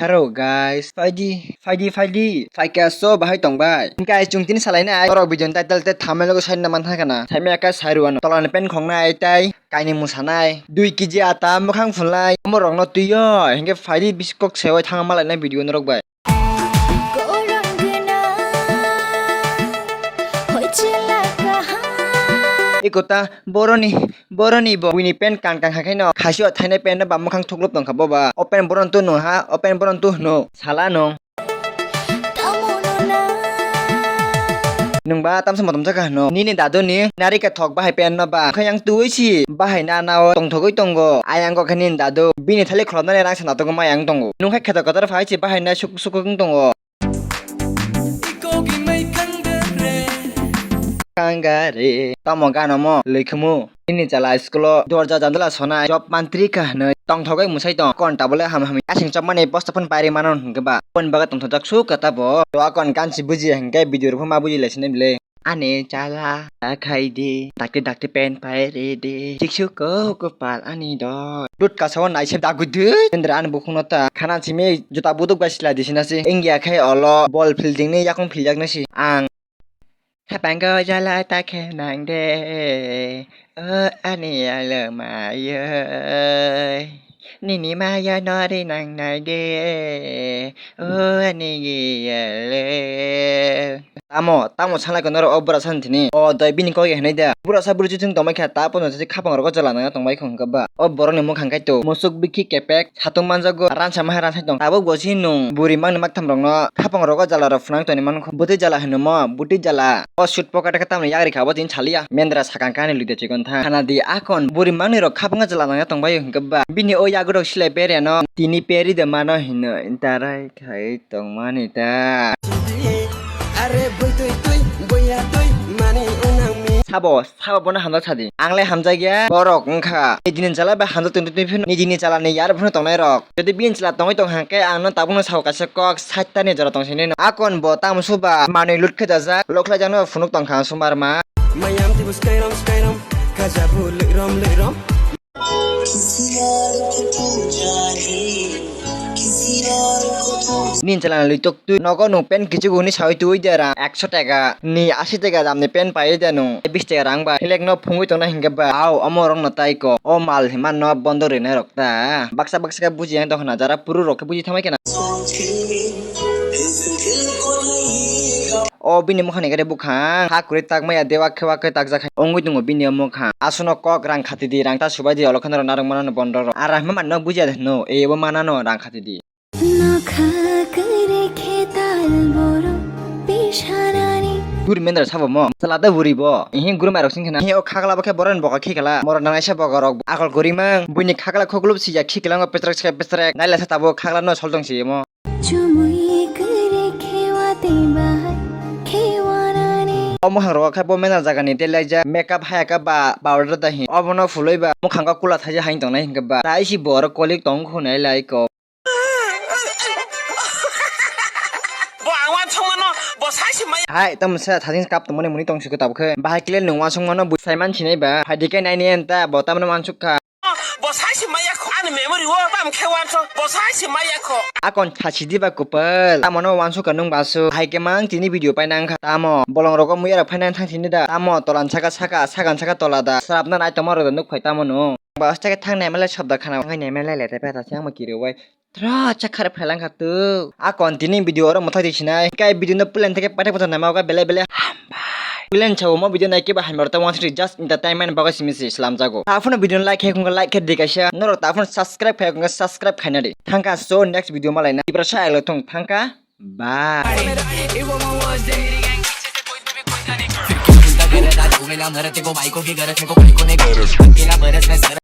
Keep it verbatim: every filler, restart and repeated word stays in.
Hello guys, phaidi, phaidi, phaidi, phaikha so bahai tong bai. Guys, chwng tini salainai, norok video ni title tei thumbnail o sai na man thangkha na. Saimaya kha sai rwano. Tolani pen khongnai tei kaini mwsanai. Dui kg ata mwkhang phunlai. Omo rokno twiyo, hinkhe phaidi bisi kok sewai thang malainai video norok bai. Eko ta boroni, boroni bo buini pen kang kang hakhe no khasio thainai pen no ba mwkhang thuklop tongkha boba. O pen boron tu nung ha, o pen boron tu hno sala nung. Nung ba tamsa motom jaka hno. Nini dadu ni narika thok bahai pen no ba. Khayang tuwi si bahai na na o tongthogwi tongo. Ayang kok khe nini dadu. Bini thali kholopnani rang sana tongo mayang tongo. Nung khe kheto kotor phai si bahai na suk suk wng tongo. Kangare. Tamo gano mo lekhumu. Nini chala school o dorja jandala sonai job mantri ka hwnwi tongthogwi mwsai tong. Kon tabole ham ham asing chopmani posta phone pairi mano hwnkhe ba. Kon baga tongthok jak suk ka tabo. To akon gansi buji hwnkhe video rok ma buji lai sini bile. Ani chala ta khai di, dakti dakti pen pai re di. Chiksu ko kopal ani do. Dut kasao naisep dagui di. Indra ani bukhung no ta. Khana simi juta buduk bai sila di sina si. Ingya khai olo ball fielding ni yakung filjak na si. Ang Khapango jala ta khe nang de, o ani alo mayoi. Nini maya nori nang nai de, o ani giyale. Tamo, tamo salai ko norok o bura san tini. O doi bini kok ya hinai da. Bura sa buru chuchung tongmai kha, ta pono se khapang rogo jala nang tongmai khong khe ba. O borok ni mukhang kai to. Musuk bikhi kepek. Satung manjago, ransa maha ransa tong. Tabuk bo si nung buri mangni maktham rokno khapang rogo jala rok phunang toni mankho. Bwtwi jala hino mo, bwtwi jala. O suit pocket khe tamni yagri kha bo tini saliya. Mendra sakang kani lwide chikon tha. Khana di akon buri mangni rok khapang jala nangya tong bai hwnkhe ba. Bini o yago rok silai pere no tini peri de mano hino intarai khai tong mani ta. Are bwtwi twi, bwya twi, mani unang mi. Sabo, sabo bono hamjak sadi. Ang le hamjakya, borok wngkha. Nijini chala bai hamjak tongtwi tongwi phano, nijini chala ni yar phano tongnai rok. Jodi bini chala tongwi tong hangkhe ang no tabukno sao kaisa kok sait ta ni jora tong sini no. Akon bo tamo suba manwi lut khe dajak, lokhlai jakno phunuk tongkha ang sumar ma. Mayam tibu skairong skairong, kajabu lwkrom lwkrom. Nin chalana lwi tok twi nogo nung pen kichu hwnwi sawi twi de rang ekso teka ni asi teka damni pen pai de nung bis teka rang bai selek no phungwi tongna hinkhe ba au omo rok no tai ko o mal hinma no bondo rwna rok ta baksa baksa khe buji yang tongkhna jara puru rok khe buji thamai khena. O bini mukhang ni gari bukhang ha kwrwi tak maya dewa khe wa khe tak jak hai ongwi tongo bini o mukhang. Aswkno kok rang khati di, rang ta subai di, olo kheno narwk mano bondo rok. Ara hwnma manno bujiya de hwno, ebo manano rang khati di. Nokha kwrwi khe tal borok bisharani. Guri mendra sabo mo, sala da buri bo. Ihi guru mai rok sing khena. Ihi o khakla bo khe borok ni boka khikala. Moro nang aisa boka rok akol kwrwi mang. Buini khakla khoklup si ya khikla ngo petrek se petrek. Naila sa tabo khakla no sol tong si mo. Chumui kwrwi khe watwi bahai khe wanani. O mukhang rogo khe bo mena jaga ni tei laijak makeup haya khe ba powder da hin. Obono phulwi ba mukhang o kula thaijak hai tongnai hinkhe ba. Tai si bo oro kolik tong khunai lai ko. Bo ang wansuk mano, bo sai si maya. Hai, tamo sa thajin kap tongmani muni tong siko tabukhe. Bahai kile nung wansuk mano bo sai man sinai ba. Hai dikhe nai ni enta bo tamno wansuk kha. Bo sai si maya kho. Ani memory o tam khe wanso. Bo sai si maya kho. Akon thachi diba kupal. Tamo no wanso ka nung basu. Hai ke mang tini video pai nang kha. Tamo bolong rogo muya rok phai nang thang sini da. Tamo tolan saka saka sagan saka tola da. Srap na nai tamo ro nuk phai tamo no. Ba hostage thang nai male sabda khana ngai nai male le te peta chang ma kiri wai. Tra cha khare phai lang kha tu. Akon tini video oro mothai di sinai. Kai video no pulen theke pathak pathak nama oga bele bele. Pulen chao mo video nai keba hamya rok ta wansuk just entertainment bagwi simi se slam jago. Taphano video no like khe khungkha like khe di kaisa. Norok taphano subscribe khe khungkha subscribe khaina di. Thangkha so next video malaina. Tipra sa elo thung thangkha. Bye.